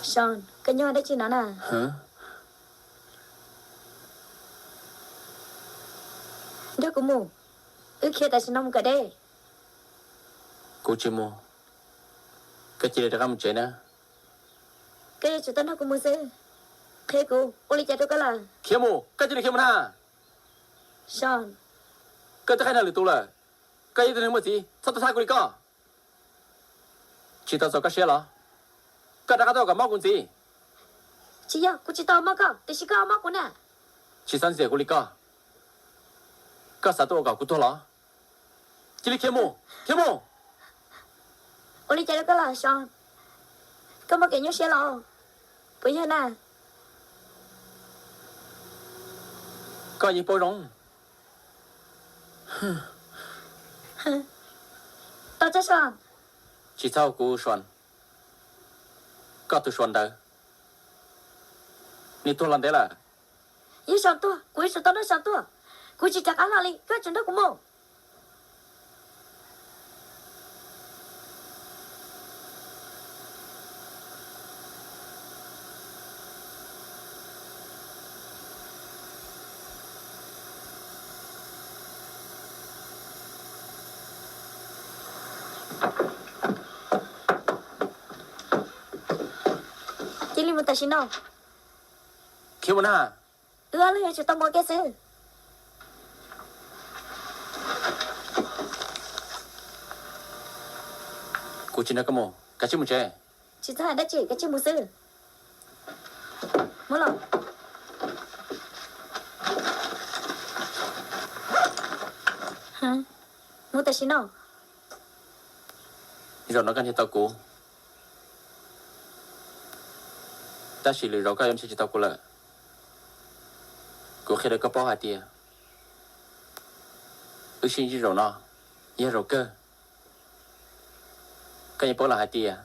Sean, koj nyob dab tsi no na? Nrog kuv mus, wb khiav tam sim no mus kom deb. Kuv tsis mus, koj cia li rov qab mus tsev na. Koj yuav tsum tau nrog kuv mus xwb. Qhia kuv ua li cas rau koj lawm. Khiav mus, koj cia li khiav mus na. Sean, koj twb qhia nrog lwm tus lawm, koj yog ib tug neeg muaj txiv, txhob tuaj txhawb kuv li koj. Tsis tau txaus koj siab los? Koj rov qab tuaj kom mob kuv ntxiv. Tsis yog kuv tsis tau mob koj, tiam sis koj mob kuv na. Tsis txhob ntxias kuv li koj. Koj xav tuaj ua kom kuv tuag los? Cia li khiav mus, khiav mus. Ua li cas rau koj lawm Sean? Koj muaj kev nyuaj siab los? Puas yog na? Koj yeej paub zoo. Tau tso Sean. Tsis txhob hu kuv Sean. Koj tus Sean ntawd, nws tuag los ntev lawm. Yog Sean tuag, kuv yuav tsum tau nrog Sean tuag. Kuv tsis rov qab los li, koj tsum nrog kuv mus. Cia li mus tam sim no. Khiav mus na. Wb ob leeg yuav tsum tau mus ua ke xwb. Kuv tsis nrog koj mus, kav tsij mus tsev. Tsis txhob hais dab tsi, kav tsij mus xwb. Mus los. Mus tam sim no. Zaum no koj nrhiav tau kuv, tab sis lwm zaus koj yuav nrhiav tsis tau kuv lawm. Kuv qhia rau koj paub hais tias wb sib ntsib zaum no yog zaum kawg. Koj yeej paub lawm hais tias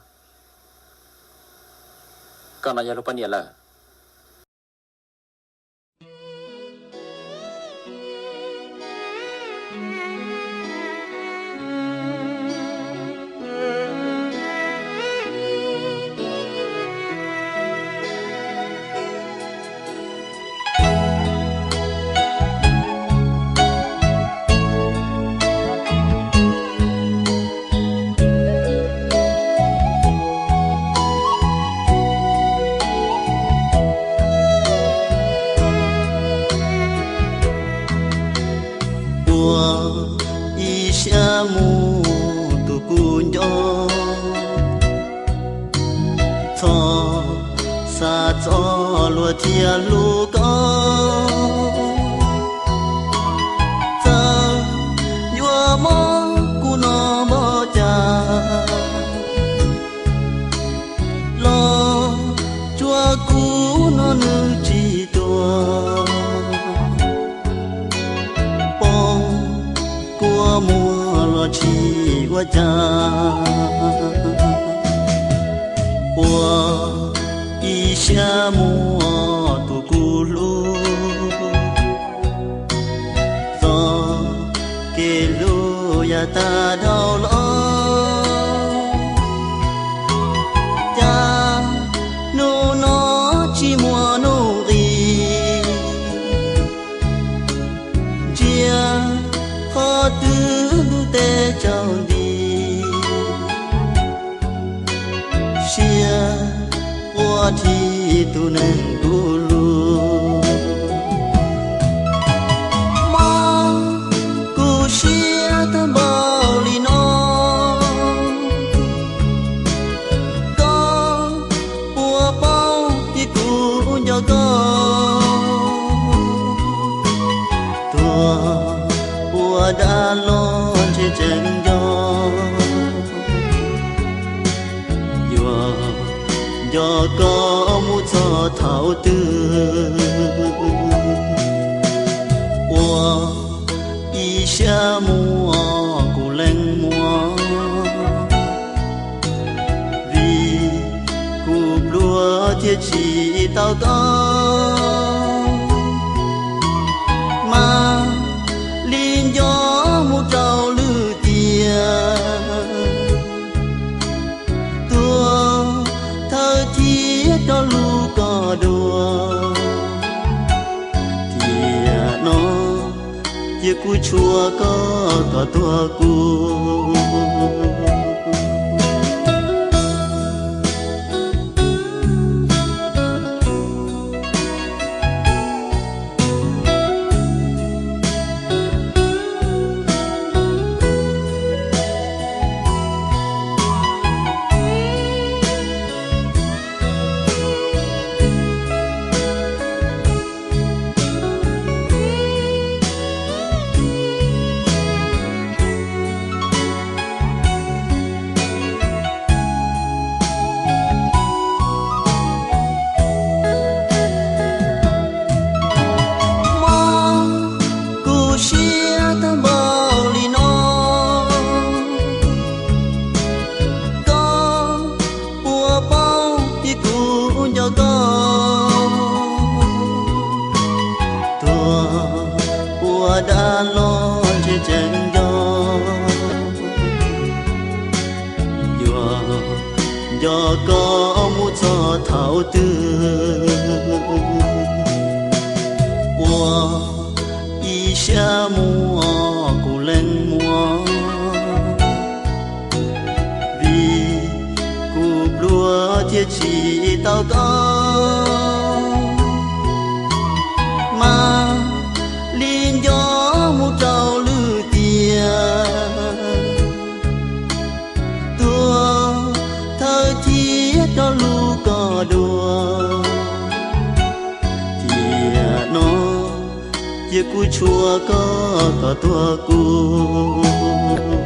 koj no yog luag poj niam lawm. Ua ib siab mus tus kuv nco, txhob xav txog luag thiaj hlub koj. Txawm yuav mob kuv no npaum cas los tsuas kuv no nws tsis tuag. Poob kua muag los tsis ua cas, ua ib siab muaj tus kuv hlub. Txoj kev hlub yav tag dhau los, cas hnub no tsis muaj nuj nqis. Ntsia qhov twg ntuj teb tsaus nti, siab quaj dhi tus neeg kuv hlub. Mob kuv siab tag npaum li no, koj puas paub tias kuv nco koj? Tuag ua dab los ntshe tseem nco, yuav nco koj mus txog thaum twg. Ua ib siab muaj kuv leej muag, vim kuv pluag thiaj tsis tau koj. Mas li nco mus rau lwm tiam, tuag thawj thiab rau lub koj dua. Tiam no cia kuv tshua koj kom tuag kuv. Mob kuv siab tag npaum li no, koj puas paub tias kuv nco koj? Tuag ua dab los ntshe tseem nco, yuav nco koj mus txog thaum twg? Ua ib siab muag kuv leej muab, vim kuv pluag thiaj tsis tau koj. Mas li nco mus rau lwm tiam, tuag thawj thiab rau lub koj dua. Tiam no cia kuv tshua koj kom tuag kuv.